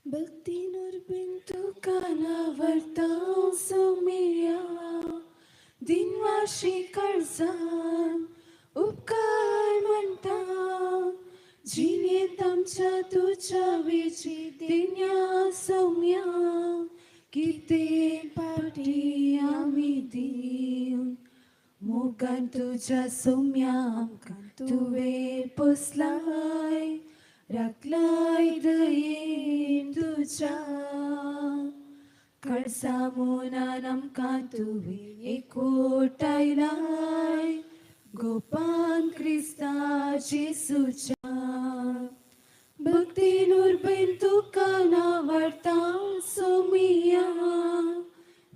भक्ती नुरबीन तुका नावडता सोमिया दिनवाशी काळजान उपकार म्हणटा जिणेंत आमच्या तुज्या विजी दिन्या सोम्या कितें पाटी आमी दिवन मोगान तुज्या सोम्या आमकां तुवें पोसलाय राखलाय दयेन तुज्या काळजा मोनान आमकां तुवें एकवटायलाय गोपान क्रिस्ता जेसूच्या भक्ती नुरबेन तुका नावडता सोमिया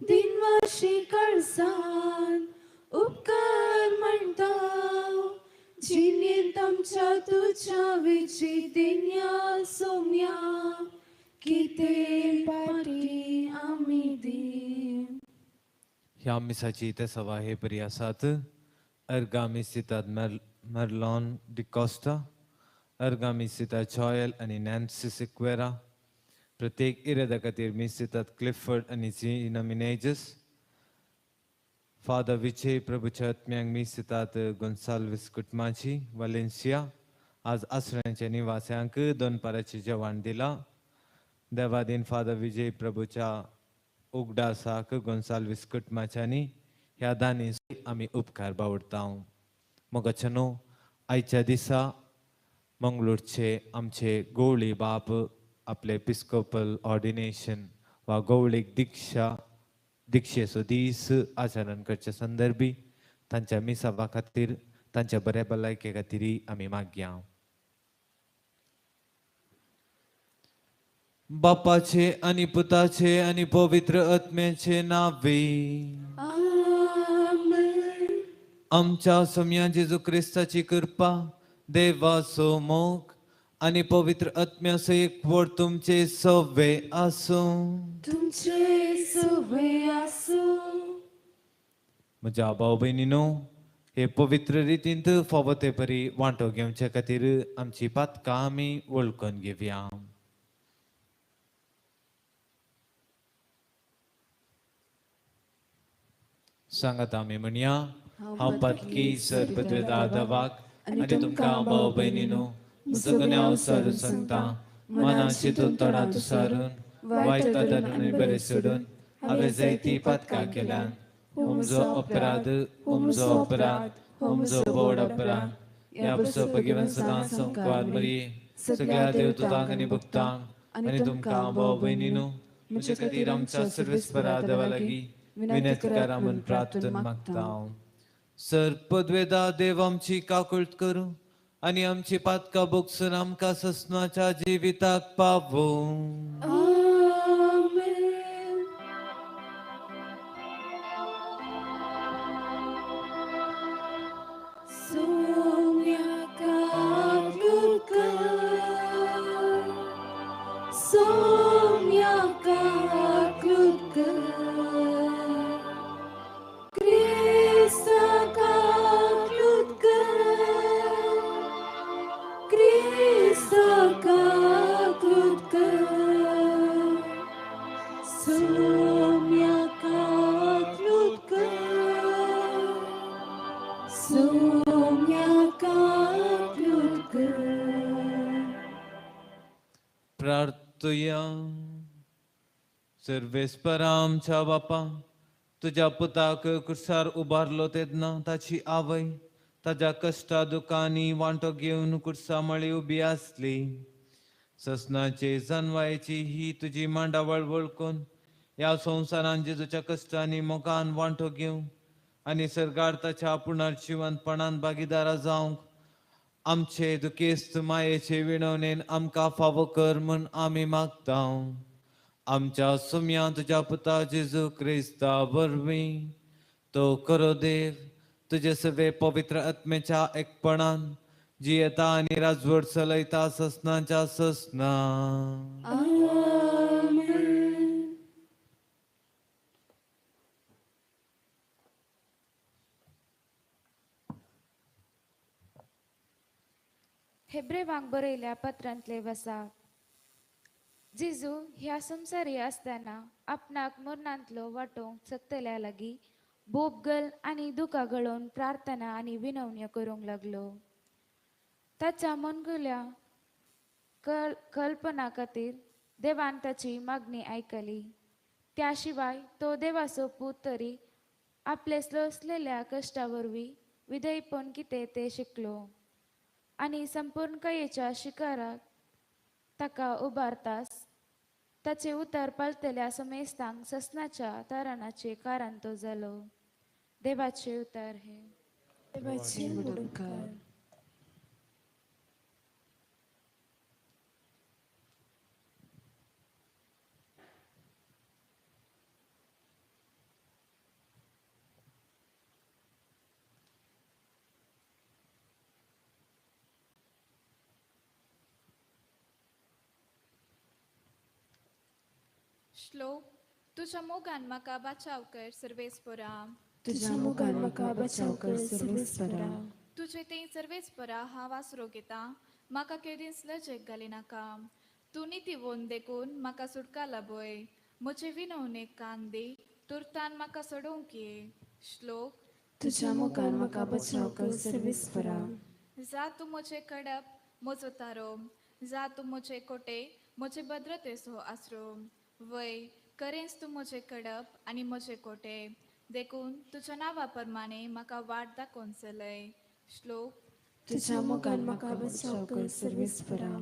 दिनवाशी काळजान उपकार म्हणटा जिणेंत आमच्या तुज्या विजी दिन्या सोम्या कितें पाटी आमी दिवन. ह्या मिसाची ते सवा हे परी आसात. अर्गामी सितात मर्लॉन डिकॉस्टा, अर्गामी सिता जॉयल आनी नॅन्सी सिक्वेरा, प्रत्येक इरादा खातीर मिसितात क्लिफर्ड आनी झिना मिनेजस, फादर विजय प्रभूच्या आत्म्यांक मिसितात गोन्साल्वीस कुटुंबाची वालेन्सिया. आज आसऱ्यांच्या निवास्यांक दनपाराचें जेवण दिलां. देवादीन फादर विजय प्रभूच्या उगडासाक गोन्साल्वीस कुटुंबाच्यांनी ह्या दानी आमी उपकार बावडता. मोगाच्या न्हू आयच्या दिसा मंगळूरचे आमचे गवळी बाप आपले एपिस्कोपल ऑर्डिनेशन वा गवळीक दीक्षा दीक्षेचो दीस आचरण करचे संदर्भी तांच्या मिसावा खातीर तांच्या बऱ्या भलायके खातीर आमी मागया. बापाचे आनी पुताचे आनी पवित्र आत्म्याचे नावे आमेन. आमच्या सोम्या जेजू क्रिस्ताची कृपा, देवाचो मोग आनी पवित्र आत्म्याचो एकवट तुमचे सवे आसूं. तुमचे सवे आसूं. म्हज्या भाव भयणीनो, हे पवित्र रितींत फावो ते परी वांटो घेवचे खातीर आमची पातकां आमी वळखून घेवया. सांगात आमी म्हणया, हांव पातकी सर्पद्वेदा दवाक आनी तुमकां भाव भयणीनो म्हजो गुन्यांव सारून सांगता. मनाची तोंडांत सारून वायट आनी बरें सोडून हांवें जायती पातकां केल्यान. म्हजो अपराध, म्हजो अपराध, म्हजो बोड अपराध. ह्या पुस्तक सदां संकवार मरी सगळ्या देवदूतांक आनी भक्तांक आनी तुमकां भाव भयणीनो म्हजे खातीर आमच्या सर्वेस्परा देवा लागीं विनंती करा म्हूण प्रार्थना मागता. सर्पद्वेदा देव आमची काकूळट करूं आनी आमची पातकां भोगसून आमकां ससनाच्या जिविताक पावोवं. आमेन. सोम्या काकूट कर, सोम्या काकूट कर, क्रिस्ता काकूट कर, क्रिस्ता काकूट कर, सोम्या काकूट कर, सोम्या काकूट कर. प्रार्थुया. सर्वेस्परा आमच्या बापा, तुज्या पुताक कुर्सार उबारलो तेन्ना ताची आवय ताज्या कश्टा दुकांनी वांटो घेवन कुर्सा मळी उबी आसली. ससनाचे जानवायेची ही तुजी मांडावळ वळखून ह्या संवसारान जेजूच्या कश्टांनी मोगान वांटो घेवन आनी सरकार ताच्या पुनर्जिवंतपणान भागीदारा जावंक आमचे दुखेस्त मायेचे विणवणेन आमकां फावो कर म्हूण आमी मागता. आमच्या सुम्या तुज्या पुता जेजू क्रिस्ता वरवीं तो करो देव तुजे सगळे पवित्र आत्म्याच्या एकपणान जियेता आनी राजवट चलयता ससनाच्या ससना. आमेन. हेब्रेवांक बरयल्या पत्रांतले वसा. जेजू ह्या संवसारी आसतना आपणाक मरणांतलो वाटोवंक शकतल्या लागीं बोबगल आनी दुकां गळोवन प्रार्थना आनी विनवण्यो करूंक लागलो. ताच्या मनगुल्या कल्पना खातीर देवान ताची मागणी आयकली. त्या शिवाय तो देवाचो पूत तरी आपले सोंसलेल्या कश्टा वरवीं विधेयपण कितें तें शिकलो आनी संपूर्णकायेच्या शिकाराक ताका उबारतास ताचे उतर पालतल्या समेस्तांक ससनाच्या तारणाचे कारण तो जालो. देवाचे उतर हे. देवाचे उपकार. श्लोक. तुझ्या मोगान म्हाका बाचाव कर सर्वेस्परा. तुझ्या मोगान म्हाका बचाव कर सर्वेस्परा. तुजे ते सर्वेस्परा हांव आसरो घेता, म्हाका केदींच लजेक घालिनाका. तूं नितीवोन देखून म्हाका सुटका लाभय. म्हजे विनवणेक कान दी, तुर्तान म्हाका सोडोवंक ये. श्लोक. तुझ्या मोगान म्हाका बचाव कर सर्वेस्परा. जा तूं म्हजें कडप म्हजो तारो, जा तूं म्हजे कोटे म्हजे भद्रतेचो आसरो. वय करेंच तूं म्हजें कडप आनी म्हजें कोटे, देखून तुज्या नांवा प्रमाणे म्हाका वाट दाखोवन चलय. श्लोक. तुझ्या मोगान म्हाका बचाव कर सर्वेस्परा.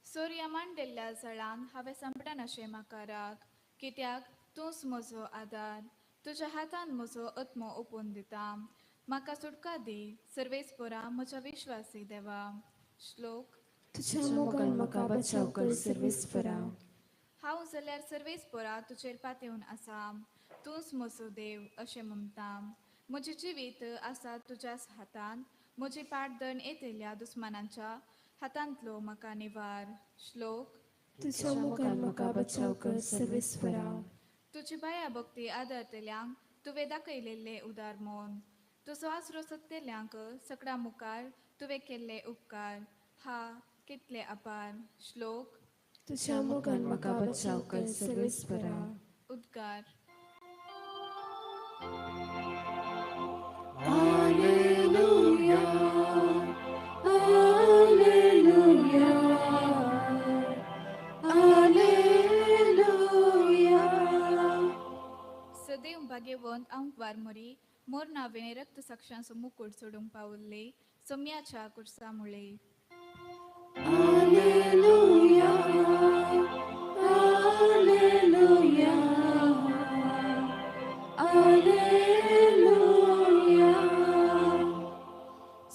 सोर्या मांडिल्ल्या जळान हांवें सांपडनाशें म्हाका राग, कित्याक तूंच म्हजो आदार. तुज्या हातान म्हजो आत्मो ओपून दिता, म्हाका सुटका दी सर्वेस्परा म्हज्या विश्वासी देवा. श्लोक. तुझ्या मोगान म्हाका बचाव कर सर्वेस्परा. हांव जाल्यार सर्वेस्परा तुजेर पातेवन आसा, तूंच म्हजो देव अशें म्हणटा. म्हजें जिवीत आसा तुज्याच हातांत, म्हजी पाटदण येतल्या दुस्मानांच्या हातांतलो म्हाका निवार. श्लोक. तुझ्या मोगान म्हाका बचाव कर सर्वेस्परा. तुजी बाया भक्ती आदरतल्यांक तुवें दाखयलेलें उदार मन, तुजो आसरो सोदतल्यांक सगळ्या मुखार तुवें केल्ले उपकार हा कितले अपार. श्लोक. तुझ्या मोगान म्हाका बचाव कर सर्वेस्परा. उद्गार. Alleluia, alleluia, alleluia. सदैव भाग्यवंत आंकवार मोरी मोर नावें रक्त साक्षांचो मुकूट सोडूंक पावल्ले सोम्याच्या कुर्सा मुळे. Alleluia, alleluia, alleluia.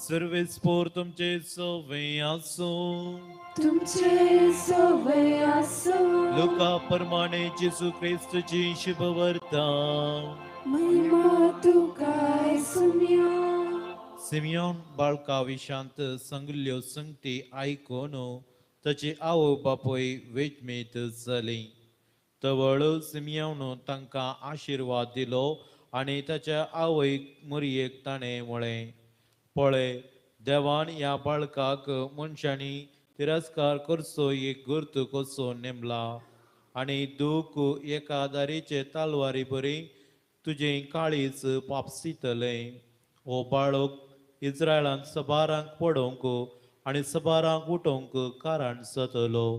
सर्वेस्पोर तुमचे सवे आसूं. तुमचे सवे आसूं. लुका प्रमाणे जेजू क्रिस्तची शुभवर्ता. महिमा तुका सुम्या. सिमियोन बाळका विशांत सांगिल्ल्यो संगती आयकून ताची आवय बापूय वेजमेत जाली. तवळ सिमियोन तांकां आशिर्वाद दिलो आनी ताच्या आवयक मोरयेक ताणें म्हळें, पळय देवान ह्या बाळकाक मनशांनी तिरस्कार करचो एक गुर्त कसो नेमला आनी दूख एका दारीचे तालवारी बरी तुजें काळीज पापसितलें. हो बाळक इस्रायलान सबारांक पडोवंक आनी सबारांक उठोवंक कारण जातलो.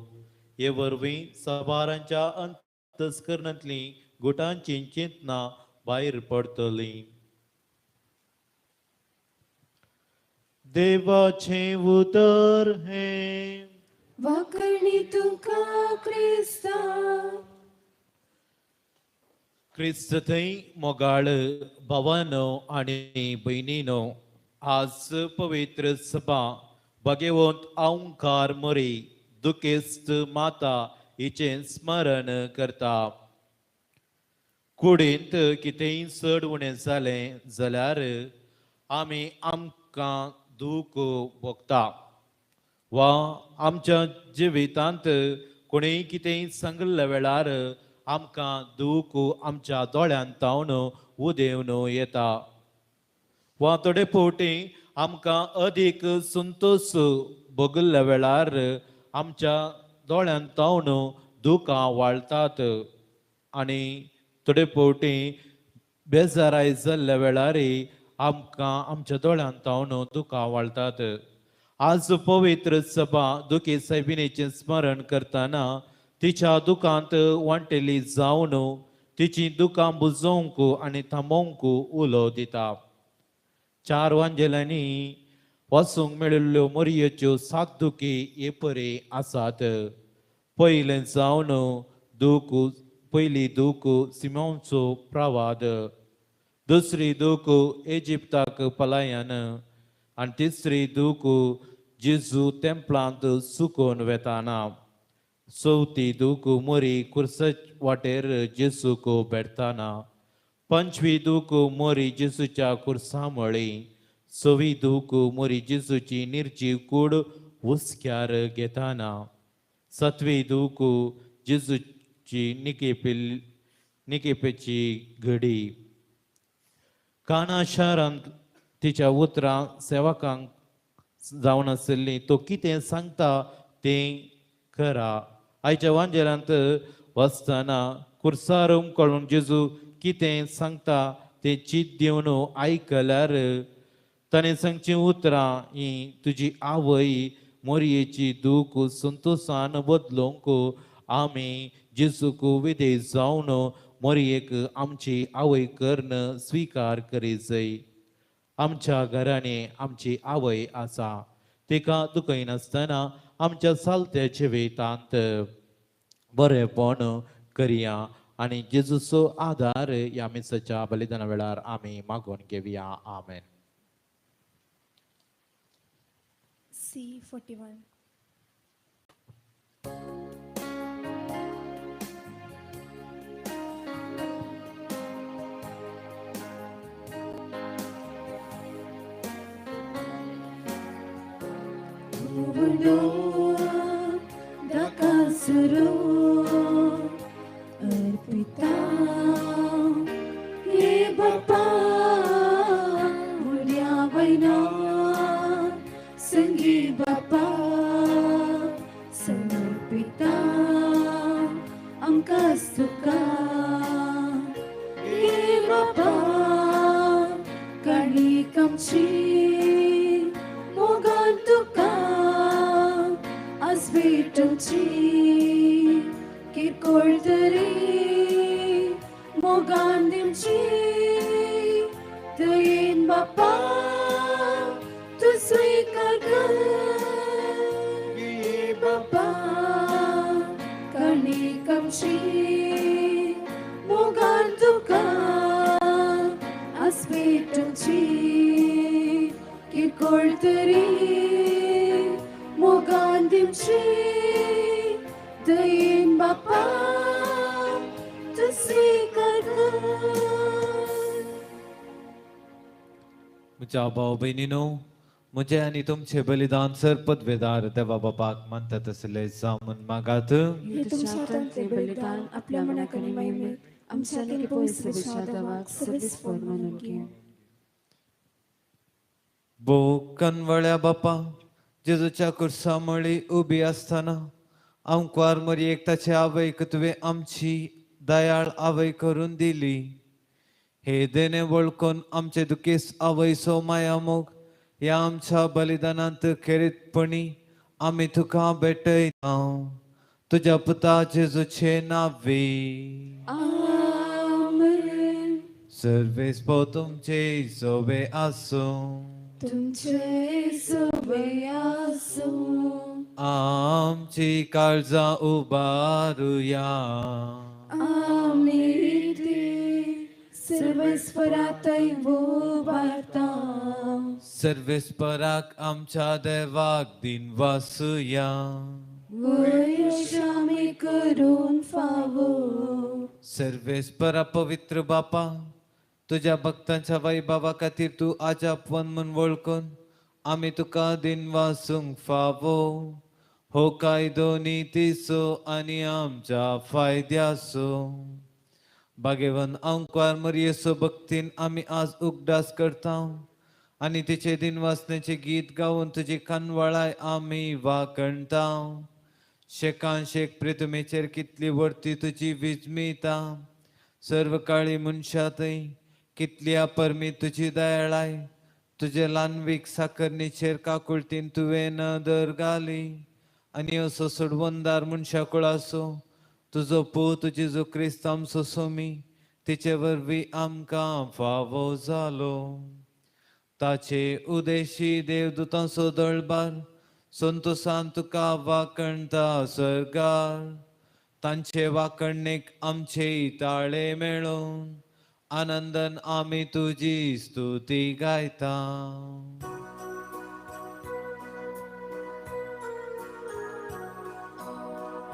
हे वरवीं सबारांच्या अंतस्करणांतलीं गुटांचीं चिंतनां भायर पडटलीं. देवाचें उतर हें. वाकणी तुका क्रिस्ता. क्रिस्त थंय मोगाळ भावानो आनी भयणीनो, आज पवित्र सभा भगवंत ओंकार मोरी दुखेस्त माता हिचें स्मरण करता. कुडींत कितेंय चड उणें जालें जाल्यार आमी आमकां दूख भोगता वा आमच्या जिवितांत कोणेय कितेंय सांगिल्ल्या वेळार आमकां दूख आमच्या दोळ्यांत तावन उदेवन येता वा थोडे फावटी आमकां अदीक संतोश भोगिल्ल्या वेळार आमच्या दोळ्यांत तावन दुकां वाळतात आनी थोडे फावटी बेजाराय जाल्ल्या वेळार आमकां आमच्या दोळ्यांत तावन दुकां वाळतात. आज पवित्र सभा दुखी सायबिणीचें स्मरण करतना तिच्या दुकांत वांटेली जावन तिची दुकां बुजोवंक आनी थांबोवंक उलो दिता. चार वांजेलांनी वचूंक मेळिल्ल्यो मोरयेच्यो सात दुखी हे परी आसात. पयलें जावन दूख, पयली दूख सिमांवचो प्रवाद, दुसरी दूख इजिप्ताक पलायन आनी तिसरी दूख जेजू तेंपलांत सुकोवन वेताना, चवथी दूख मोरी कुर्स वाटेर जेजूक भेटताना, पंचवी दूख मोरी जेजूच्या कुर्सा मळी, सवी दूख मोरी जेजूची निर्जीव कूड हुस्क्यार घेताना, सातवी दूख जेजूची निकेपेची घडी. काना शारांत तिच्या उतरां सेवकांक जावन आशिल्ली तो कितें सांगता तें करा. आयच्या वांजेलांत वचतना कुर्सार उमकळून जेजू कितें सांगता तें चीत दिवन आयकल्यार ताणें सांगचीं उतरां ही तुजी आवय मोरयेची दूख संतोशान बदलूंक आमी जेजूक विधेय जावन मोरयेक आमची आवय करून स्विकार करी जाय. आमच्या घरांनी आमची आवय आसा, तिका दुखयनासतना आमच्या चालत्या जिवितांत बरेपण करया आनी जेजूचो आदार ह्या मिसाच्या बलिदाना वेळार आमी मागून घेवया. आमेन. C41. Dakasuro arpita ye bapa mulia vaina संगी बापा समर्पिता आमकां तुका ये बापा काणीक आमची मोगान तुका आज भेटोवची किरकोळ तरी मोगान दिवची दयेन बापा तूं स्विकार कर बापा काणीक आमची मोगान तुका आज भेटोवची किरकोळ तरी मोगान दिवची दयेन बापा तूं स्विकार कर. म्हज्या भाव भयणीनो, म्हजें आनी तुमचें बलिदान सर पदवेदार देवा बापाक मानता तसले जावन मागात. तुमच्या हातांतलें बलिदान आपल्या मनाक आनी महिमेक आमच्या आनी पवित्र देवाक सर्वेस्पर मानून घेवं. भो कनवळ्या बापा, जेजूच्या कुर्सा मळी उबी आसतना आमकार मरयेक ताचे आवयक तुवें आमची दयाळ आवय करून दिली. हे देणें वळखून आमचे दुखेस आवयचो मायामोग ह्या आमच्या बलिदानांत खेरीतपणी आमी तुका भेटयता. तुज्या पुता जेजूचे नावे. आमेन. सर्वेस्पर तुमचे सोबे आसूं. तुमचे सोबे आसूं. आमची काळजां उबारुया. आमी ती सर्वेस्परातय उबारता. सर्वेस्पराक आमच्या देवाक दिन वासुया. वयश आमी करून फावो. सर्वेस्परा पवित्र बापा, तुज्या भक्तांच्या वैभवा खातीर तूं आजापवन म्हूण वळखून आमी तुका दिन वासूंक फावो. हो कायदो नितीचो आनी आमच्या फायद्याचो. भागेवन अंकवार मरयेचो भक्तीन आमी आज उगडास करता आनी तिचे दिन वासनेचें गीत गावन तुजी कानवळाय आमी वाकणता. शेकान शेक प्रितमेचेर कितली वर्ती तुजी विजमिता सर्व काळी मनशा थंय कितली अपरमी तुजी दयाळाय तुजे ल्हानवीक साकरणीचेर काकुळतीन तुवें नदर घाली आनी असो सोडवंदार मनशा कुळासो तुजो पूत जेजू क्रिस्त आमचो सोमी तिचे वरवीं आमकां फावो जालो. ताचे उदेशी देवदूतांचो दळबार संतोसान तुका वाकणता सर्गार तांचे वाकणेक आमचे ताळे मेळोवन आनंदन आमी तुजी स्तुती गायता.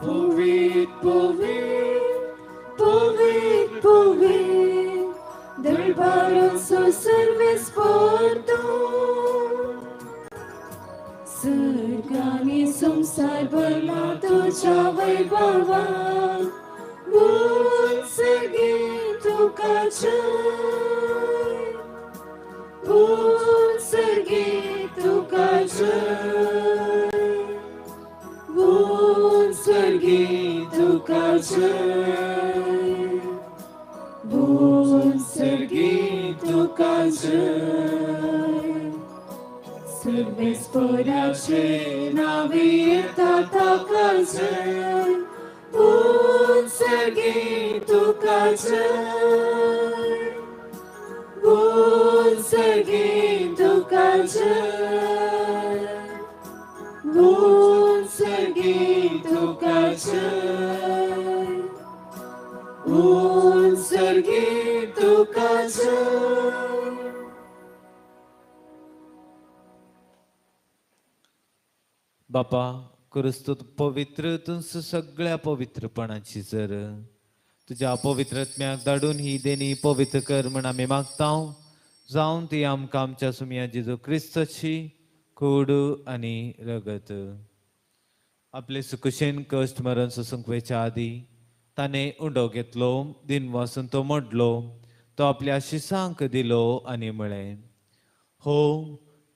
पवित्र पवित्र पवित्र पवित्र दरबाराचो सर्वेस्पर तूं सर्ग आनी संवसार भरला तुज्या वैभवान उत्सर्गी तुका जय उत्सर्गी तुका जय उत्सर्गी तुका जय उत्सर्गी तुका जय सर्वेस्पराचे नांवे येता ताका जय उत्सर्गी तुका जय उत्सर्गी तुका जय उत्सर्गी तुका जय उत्सर्गी तुका जय. बापा क्रिस्तू पवित्र तुमचं सगळ्या पवित्रपणाची जर तुज्या पवित्रत्म्याक धाडून ही देणी पवित्र कर म्हण आमी मागता जावन ती आमकां आमच्या सुमया जेजू क्रिस्ताची कूड आनी रगत. आपले सुकुशेन कश्ट मरण सोसूंक वयच्या आदी ताणें उंडो घेतलो दिन वासून तो मोडलो तो आपल्या शिसांक दिलो आनी म्हळें हो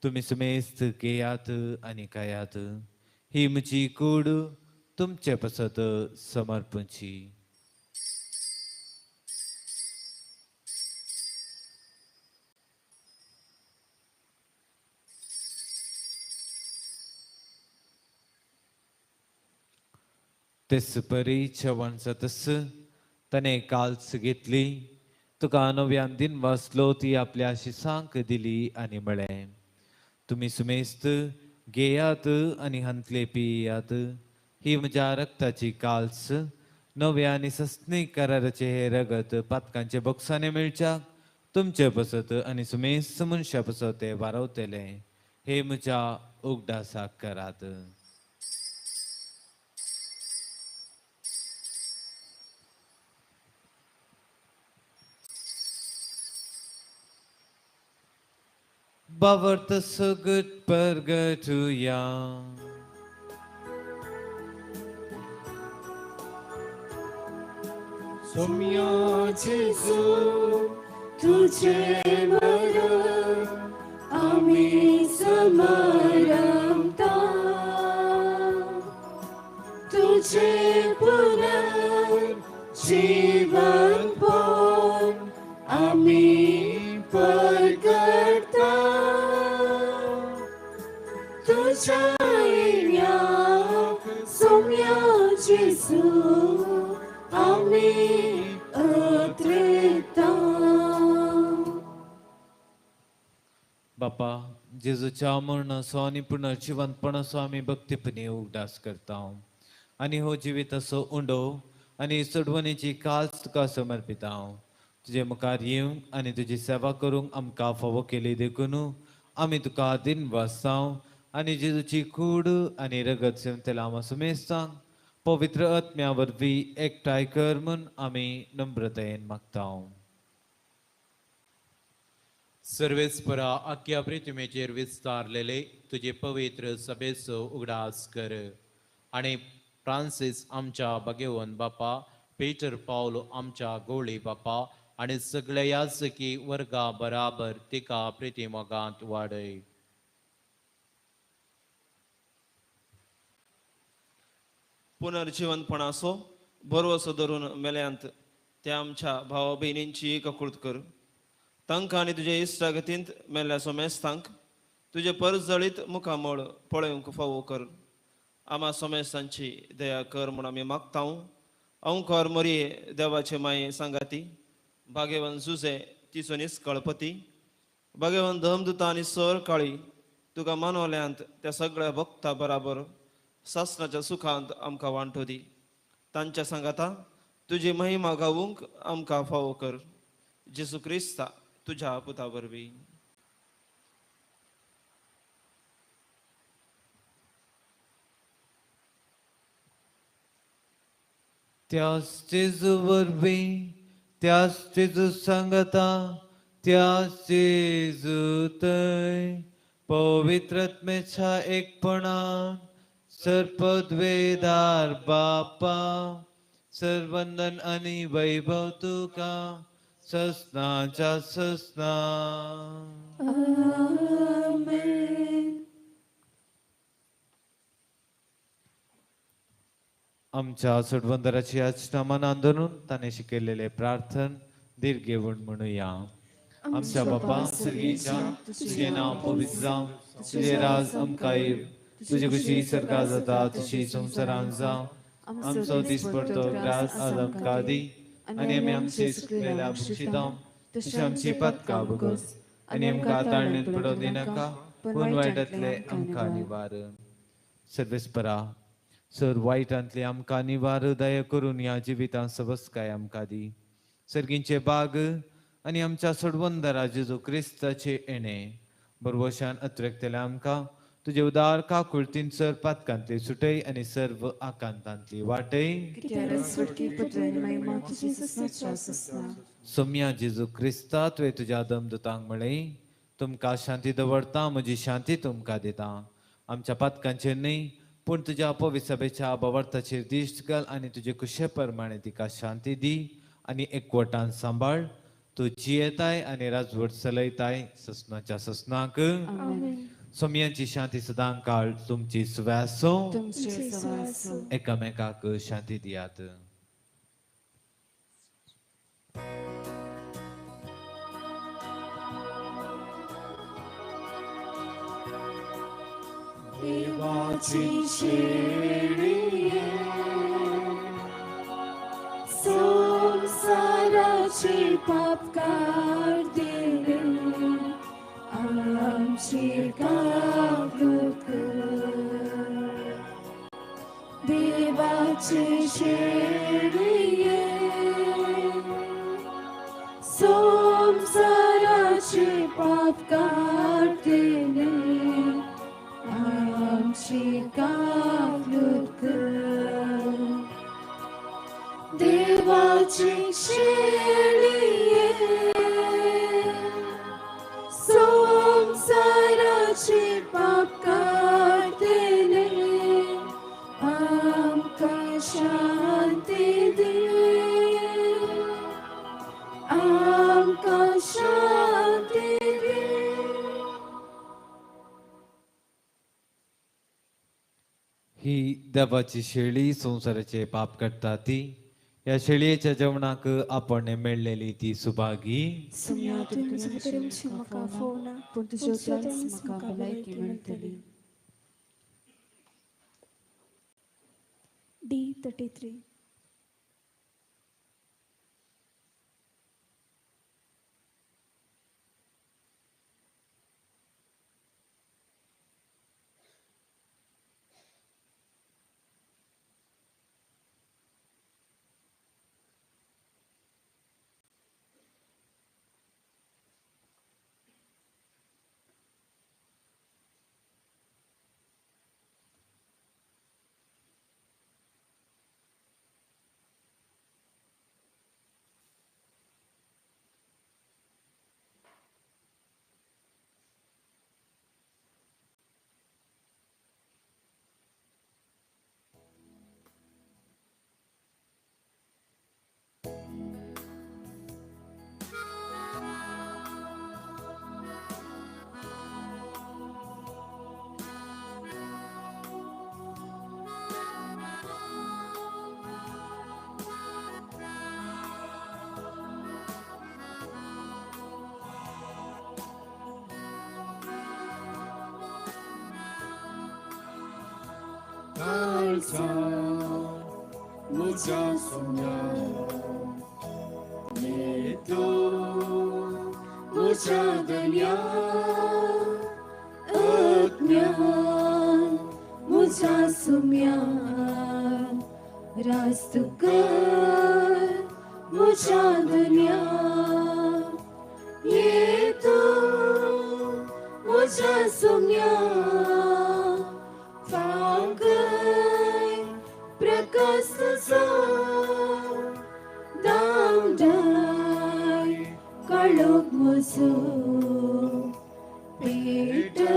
तुमी सुमेस्त घेयात आनी खायात ही म्हजी कूड तुमचे पासत समर्पणची. तेच परी जेवण जातस ताणें काल्स घेतली तुका नव्यान दिन वाचलो ती आपल्या शिसांक दिली आनी म्हळें तुमी सुमेस्त घेयात आनी हांतले पियात ही म्हज्या रक्ताची काल्स नव्या आनी सस्नी कराराचे हे रगत पातकांचे बोक्साने मेळच्याक तुमचे पसत आनी सुमेस्त मनशा पसत ते वारवतले हे म्हज्या उगडासाक करात. बावर्त सगट परगटुया सोम्या जेजू तुझे मरण आमी समरमता तुझे पुनर्जीवन पण आमी परगटता तुझ्या सोम्या जेजू आमी अत्रेता. बापा जेजूच्या मरणाचो आनी पुनर्जिवंतपणाचो आमी भक्तीपणी उगडास करता आनी हो जिविताचो उंडो आनी सोडवणेची काल्स तुका समर्पिता. तुजे मुखार येवंक आनी तुजी सेवा करूंक आमकां फावो केली देखून आमी तुका दिन वाचता आनी जेजूची कूड आनी रगत सेवतल्या आमा सुमेस्तांक पवित्र आत्म्या वरवीं एकठांय कर म्हूण आमी नम्रतायेन मागता. सर्वेस्परा आख्या पृथ्वीचेर विस्तारलेले तुजे पवित्र सभेचो उगडास कर आनी फ्रांसीस आमच्या भगेवन बापा पीटर पावल आमच्या गोळी बापा आनी सगळ्या याजकी वर्गा बराबर तिका प्रितीमोगांत वाडय. पुनर्जिवंतपणाचो भरवसो धरून मेल्यांत त्या आमच्या भावा भयणींची काकूळत कर. तांकां आनी तुजे इश्टागतींत मेल्ल्या सोमेस्तांक तुजे परजळीत मुखामळ पळोवंक फावो कर. आमा सोमेस्तांची दया कर म्हूण आमी मागता. अंकार मरये देवाचे माये सांगाती भागेवन जुजे तिचो निस्कळपती भागेवन धमदुता आनी सर काळी तुका मानवल्यांत त्या सगळ्या भक्ता बराबर सासणाच्या सुखांत आमकां वांटो दी. तांच्या सांगाता तुजी महिमा गावूंक आमकां फावो कर. जेसू क्रिस्ता तुज्या पुता वरवीं. त्याच जेजू वरवीं, त्याच जेजू सांगता, त्याच जेजू थंय पवित्रत्मेच्या एकपणान सर्पद्वेदार बापा सर्वंदन आनी वैभव तुका ससनाच्या ससना. आमेन. आमच्या सोडवंदराची याचना मनान धरून ताणें शिकयलेले प्रार्थन दीर्घ घेवन म्हणुया. आमच्या बापा सर्गीच्या, तुजें नांव पवित्र जावं, तुजें राज आमकां येवं, तुजी खुशी सरकार जाता तशी संवसारांत जावं. आमचो दिसपडतो ग्रास आज आमकां दी आनी आमी आमचे चुकलेल्या बक्षिता तशी आमची पातकां भोगस आनी आमकां ताळणेंत पडोवं दिनाका, पूण वायटांतले आमकां निवार. सर्वेस्परा सर वायटांतले आमकां निवार दया करून ह्या जिवितांत सवस्काय आमकां दी. सर्गींचे बाग आनी आमच्या सोडवंदरा जेजू क्रिस्ताचे येणे बरवशान अत्रेकतले आमकां तुजे उदार काकुळतीन सर पातकांतली सुटय आनी सर्व आकांतांतली वाटय. सोम्या जेजू क्रिस्ता तुवें तुज्या दमदूतांक म्हळें, तुमकां शांती दवरता, म्हजी शांती तुमकां दिता. आमच्या पातकांचेर न्हय पूण तुज्या पवित्र बवार्थाचेर दिश्ट घाल आनी तुजे कुशे प्रमाणे तिका शांती दी आनी एकवटान सांबाळ. तूं जियेताय आनी राजवट चलयताय ससनाच्या ससनाक. सोम्यांची शांती सदां काळ तुमची सुवासो. एकामेकाक शांती दियात. देवाची शेळये संसाराचे पाप काडले आमची काकूट कर. देवाची शेळये संसाराचे पाप काडले आमची काकूट कर. देवाची शेळये संसाराचे पाप काडले आमकां शांती दी, आमकां शांती दी. ही देवाची शेळी संवसाराचे पाप काडटा ती ह्या शेळयेच्या जेवणाक आपण मेळ्ळेली ती सुभागी. D33. काळजा म्हज्या सुम्या येतो म्हज्या दन्या अज्ञान म्हज्या सुम्या रास्त कर म्हज्या दन्या येतो म्हज्या सुम्या फांकय प्रकाश तुजो दामदाय काळोख म्हजो पेटय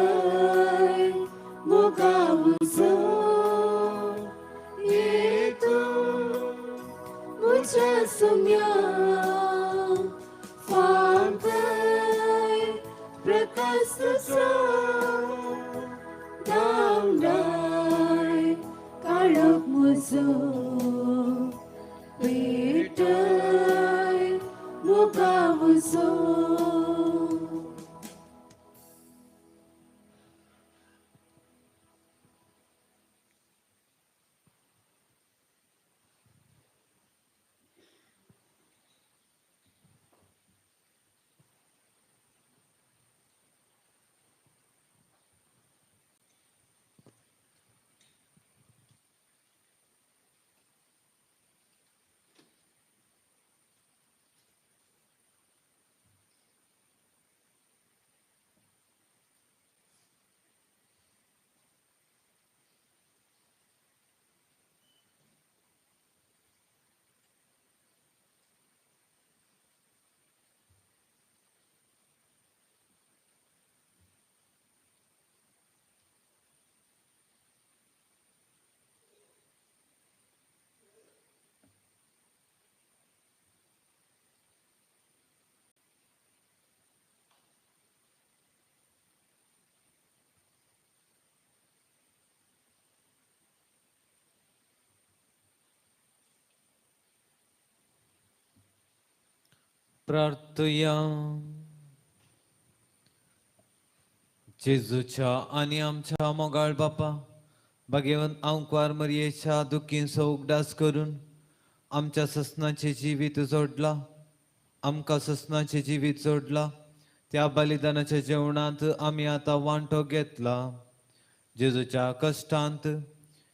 मोगा उजो येतो म्हज्या सुम्या फांकय प्रकाश तुजो दामदाय काळोख म्हजो पेटय मोगा उजो. प्रार्थुया. जेजूच्या आनी आमच्या मोगाळ बापा भगवंत आंकवार मरयेच्या दुखींचो उगडास करून आमच्या ससनाचें जिवीत जोडलां, आमकां ससनाचें जिवीत जोडलां. त्या बलिदानाच्या जेवणांत आमी आतां वांटो घेतला. जेजूच्या कश्टांत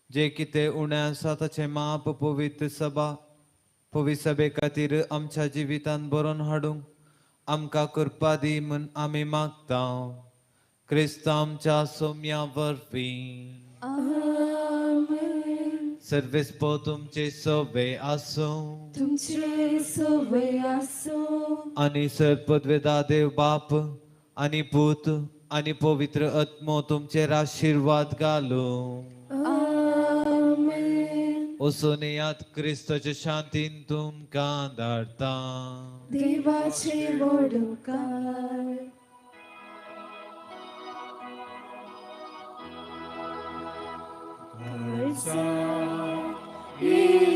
जे कितें उणें आसा ताचें माप पवित्र सभा पवित्र सभे खातीर आमच्या जिवितांत बरोवन हाडूंक आमकां कृपा दी म्हूण आमी मागता. क्रिस्त आमच्या सोम्या वरवीं. आमेन. सर्वेस्पो तुमचे सोबे आसूं तुमचे सोबे आसूं. आनी सर्पद्वेदा देव बाप आनी पूत आनी पवित्र आत्मो तुमचेर आशिर्वाद घालूं. आमेन. वचून येयात, क्रिस्ताचे शांतीन तुमकां धाडटा. देवाचे व्हड उपकार. काळजांत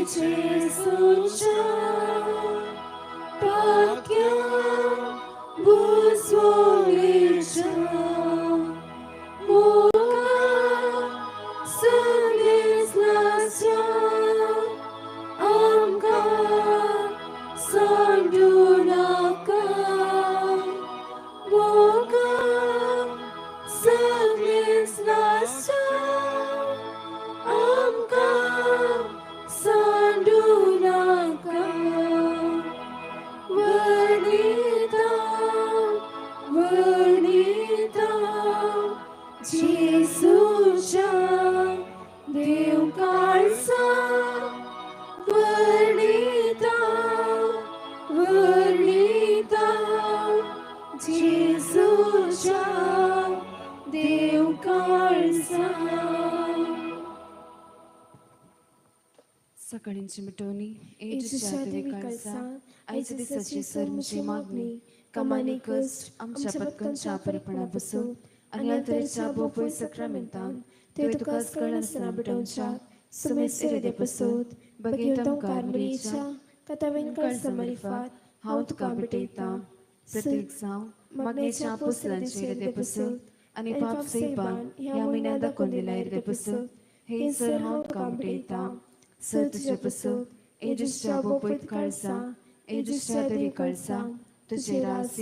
जेजूच्या पाक्या बुजवणेच्या मोगा सगळेच आमकां सांडू नाका. मोगा सगळेच आमकां सांडू नाका. वनिता वनिता जेजूच्या देव काळजा वनिता वनिता जेजूच्या देव काळजा. सकाळींची मिटवणी येशूच्या देवी काळजा आयच्या दिसाची सर म्हजी मागणी कमानी कश्ट आमच्या पत्कांच्या परेपणा बसून आनी तरेच्या बोपय सक्रामेंतान ते तुका कळनासतना बिटोवच्या सुमेस इरेदे पसून बगेतम कारमरीच्या कथावेन काळजा मरिफात हांव तुका भेटयतां. प्रत्येक जावं मागणेच्या पोसलांचे इरेदे पसून आनी पाप सेबान ह्या म्हयन्या दाखोवन दिल्या इरेदे पसून हे सर हांव तुका भेटयतां सर तुजे पसत एजिसच्या बोपयत काळसा एजिसच्या दरी कळसा तुजे रास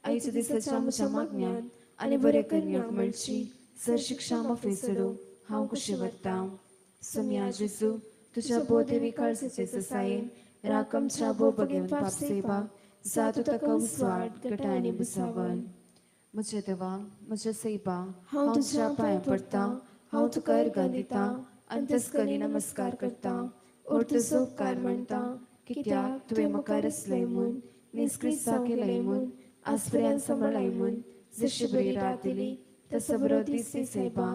आयच्या दिसाच्या म्हज्या मागण्यान आनी बरें करण्याक मेळची सर शिक्षा माफी सोडू हांव कुशी वरतां सोम्या जेजू तुज्या बोदेवी काळजाचे जसायेन राकमच्या बो बगेवन पाप सेवा जा तूं ताका उजवाड गटा आनी बुसावन म्हज्या देवा म्हज्या सैबा हांव तुज्या पांयां पडटा हांव तुका अर्गां दिता आनी तस्करी नमस्कार करता ओर तुजो उपकार म्हणटा कित्याक तुवें म्हाका रचलय म्हूण निस्क्रिस्ता केलय म्हूण आसपर्यान सांबाळय म्हूण जशी बरी रात दिली तसो बरो दीस दी सायबा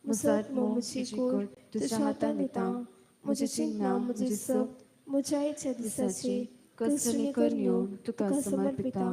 म्हजो आत्मो म्हजी कूड तुज्या हातान दिता म्हजें चिन्नां म्हजें सप म्हज्या आयच्या दिसाची कसणी करण्यो तुका समर्पिता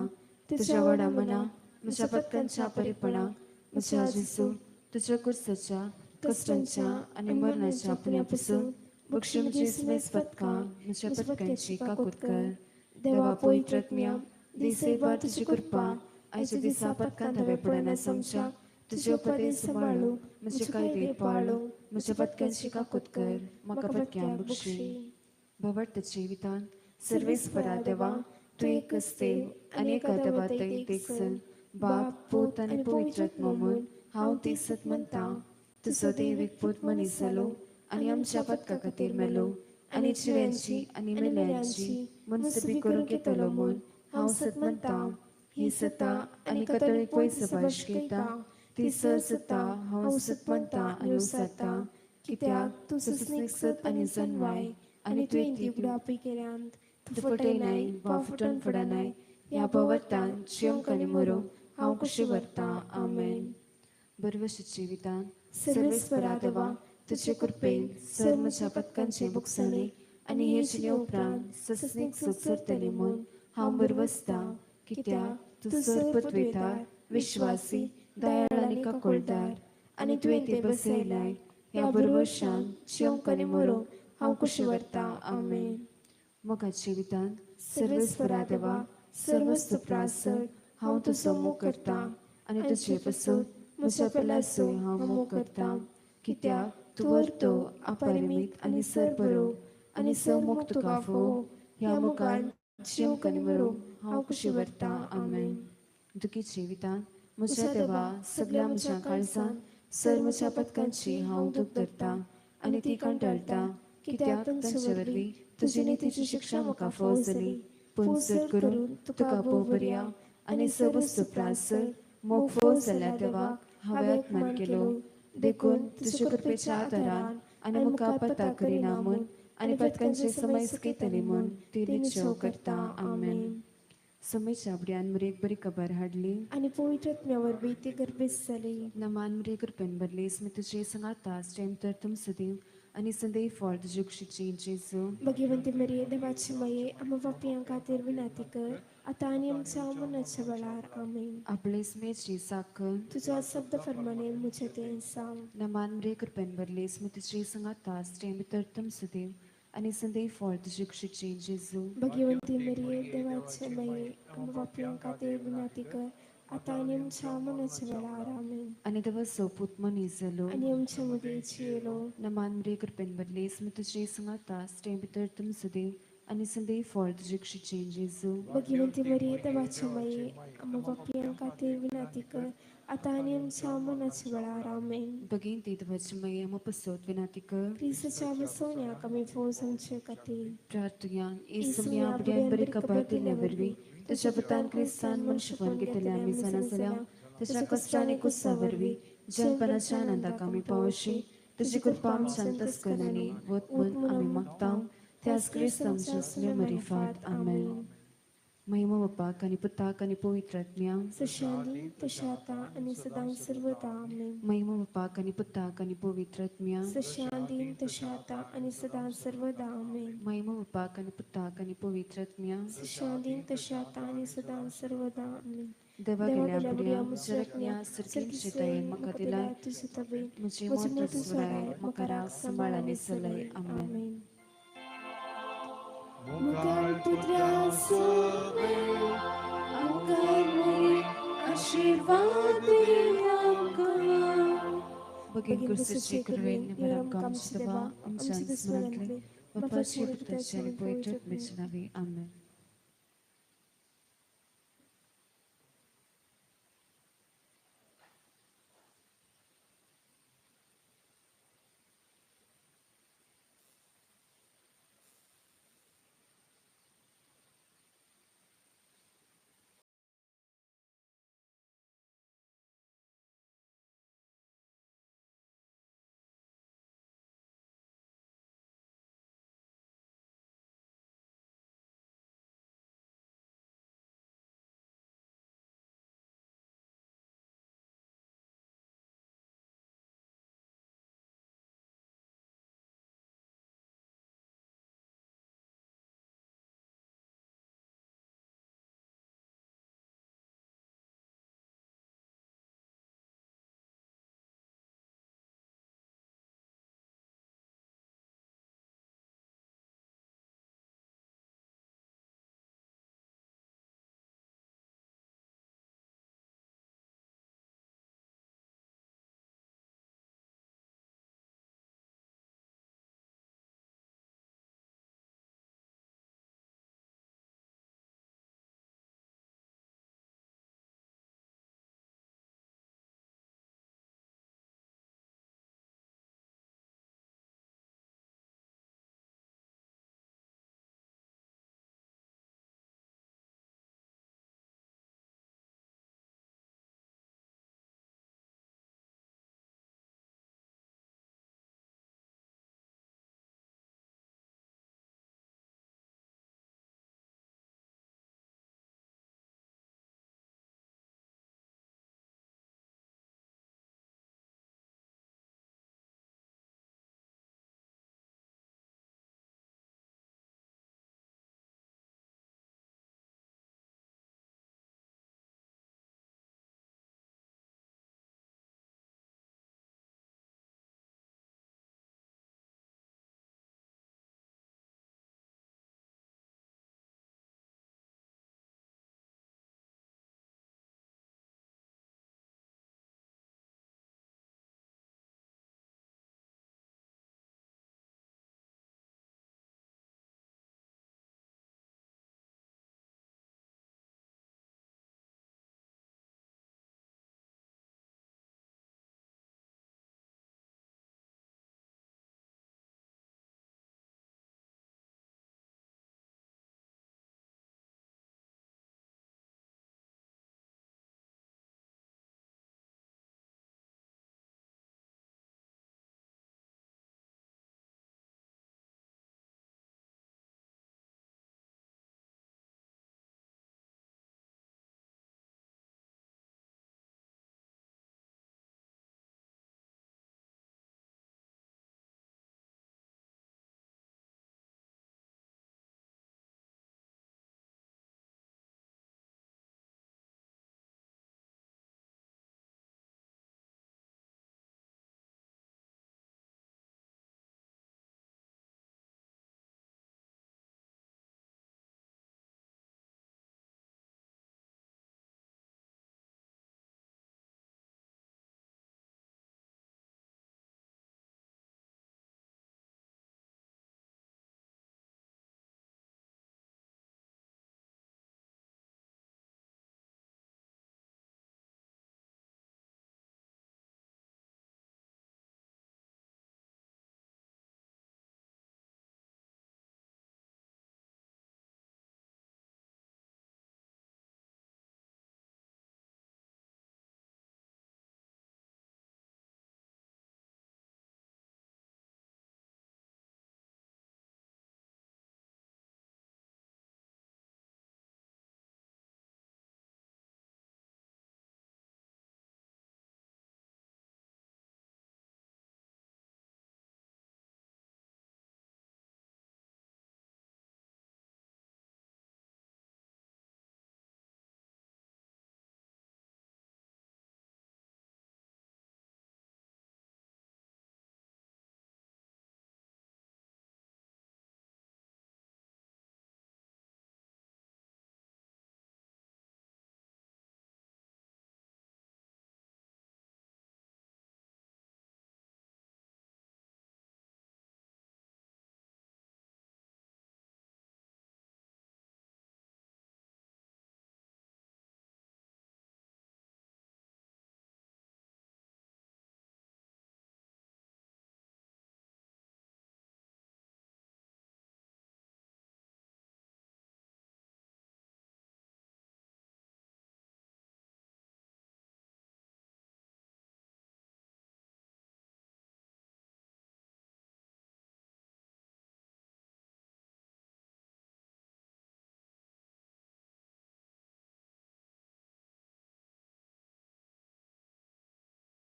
तुज्या व्हडा मना म्हज्या पत्कांच्या परिपणाक म्हज्या जेजू तुज्या कुर्साच्या कश्टांच्या आनी मरणाच्या पुण्या पसून बक्षी म्हजी स्मेस पदकां म्हज्या पदकांची काकूत कर देवा पवित्र आत्म्या दिसयभर तुजी कृपा आयच्या दिसा पदकां धवे पडना समच्या तुजे उपदेश सांबाळू म्हजे कायदे पाळू म्हज्या पदकांची काकूत कर म्हाका पदक्यां बक्षी भवट जिवितान सर्वेस्परा देवा तूं एकच देव आनी एका देवा थंय एक बाप पूत आनी पवित्र आत्मो म्हूण हांव ती सत म्हणटा तुजो देव एक पूत मनीस जालो आनी आमच्या पदका खातीर मेलो आनी जिव्यांची आनी मेल्यांची मनसुबी करूंक येतलो म्हूण हांव सत म्हणटा ही सता आनी कथोलीक पयस भाश घेता ती सर सता हांव सत म्हणटा आनी उसाता कित्याक तूं ससनीक सत आनी जनवाय आनी तुवें ती उगडापी केल्यांत तूं फटयनाय वा फुटून फुडनाय ह्या भोंवतान जिवंक आनी मरूंक हांव कुशी व्हरतां आमेन बरवश जिवितान सर्वेस्परा देवा तुजे कृपेन सर म्हज्या पदकांचे बुकसांनी आनी हे जिणे उपरांत ससनीक सुख सरतली म्हूण हांव बरवसतां कित्याक तूं सर पतवेतार विश्वासी दयाळ आनी काकोळदार आनी तुवें ते बसयलाय ह्या बरवशान जिवंक आनी मरूंक हांव कुशी व्हरतां आमेन मोगा जिवितान सर्वेस्परा देवा सर्वस्त प्रासर हांव तुजो मोग करता आनी तुजे पसून म्हज्या पेलासो हांव मोग करता कित्याक तूं वरतो अपरिमीत आनी सर बरो आनी स मोग तुका फो ह्या मोगान जिवंक आनी मरूंक हांव कुशी व्हरतां आमेन दुखी जिवितान म्हज्या देवा सगळ्या म्हज्या काळजान सर म्हज्या पदकांची हांव दूख धरता आनी ती कंटाळटा कित्याक तांचे वरवीं तुजी नितीची शिक्षा म्हाका फाव जाली पूण चड करून तुका भोव बऱ्या आनी सबस्त प्रासर मोग फाव जाल्या देवाक हांवें अपमान केलो देखून तुजे कृपेच्या आदारान आनी म्हाका पता करिना म्हूण आनी पदकांचे समय सुकयतली म्हूण ती निश्चव करता आमेन समयच्या बुड्यान मरेक बरी खबर हाडली आनी पवित्र आत्म्या वरवीं ती गर्भेस्त जाली नमान मरे कृपेन भरली स्मी तुजे सांगाता स्टेम तर तुमचो देव आनी संदेय फळ तुजे कुशीची जेजू भगवंती मरिये देवाची माये आमकां पापयां खातीर विनंती कर आतां आनी आमच्या मरणाच्या वेळार आमेन आपले स्मेची साखर तुज्या शब्द फर्माने म्हजें तें सांग नमान मरे कृपेन भरली स्मी तुजे सांगाता स्टेम तर तुमचो देव आनी संदेय फळ तुजे कुशीची जेजू भगवंती मरिये देवाचे माये आमकां पापयां खातीर विनंती कर आतां आनी आमच्या मरणाच्या वेळार आमेन आनी देवाचो पूत मनीस जालो आनी आमच्या मदीं जियेलो नमान मरे कृपेन भरली स्मी तुजे सांगाता स्टेम भितर तुमचो देव आनी संदेय फळ तुजे कुशीची जेजू भगवंती मरिये देवाचे माये आमकां पापयां खातीर विनंती कर आतां आनी आमच्या मरणाच्या वेळार आमेन भगिनी देवाची माये आमकां पसत विनंती कर क्रिस्ताच्या बसवण्याक आमी फौज आमचे खातीर प्रार्थुया येसू बुड्यान बरी खबर दिल्ल्या वरवीं तुज्या पुतान क्रिस्तान मनशेपण घेतल्या आमी जाणा जाल्या तुज्या कश्टांनी कुसा वरवीं जनपणाच्या आनंदाक आमी पावशी तुजी कृपा आमच्या अंतस्करणांनी वत म्हूण आमी मागता त्याच क्रिस्त आमच्या सुम्या मरिफात आमेन महिमा बापाक आनी पुताक आनी पवित्र आत्म्याक जशें आदी तशें आतां आनी सदां सर्वदा आमेन महिमा बापाक आनी पुताक आनी पवित्र आत्म्याक जशें आदी तशें आतां आनी सदां सर्वदा आमेन महिमा बापाक आनी पुताक आनी पवित्र आत्म्याक जशें आदी तशें आतां आनी सदां सर्वदा आमेन देवा गेल्या बुड्या म्हज्या रकण्या सर्गीक शितायेन म्हाका दिलाय तुजे तबेन म्हजी मोत सुराय म्हाका राग सांबाळ आनी चलय आमेन मुखार पुत्रा सोबे आमकां मरे आशिर्वाद आमकां. बगीन क्रिस्ताचे कृपेन निमर आमकां आमच्या देवा आमच्या स्मरणांतले बापाचे पुताचे आनी पवित्र आत्म्याच्या नांवी आमेन.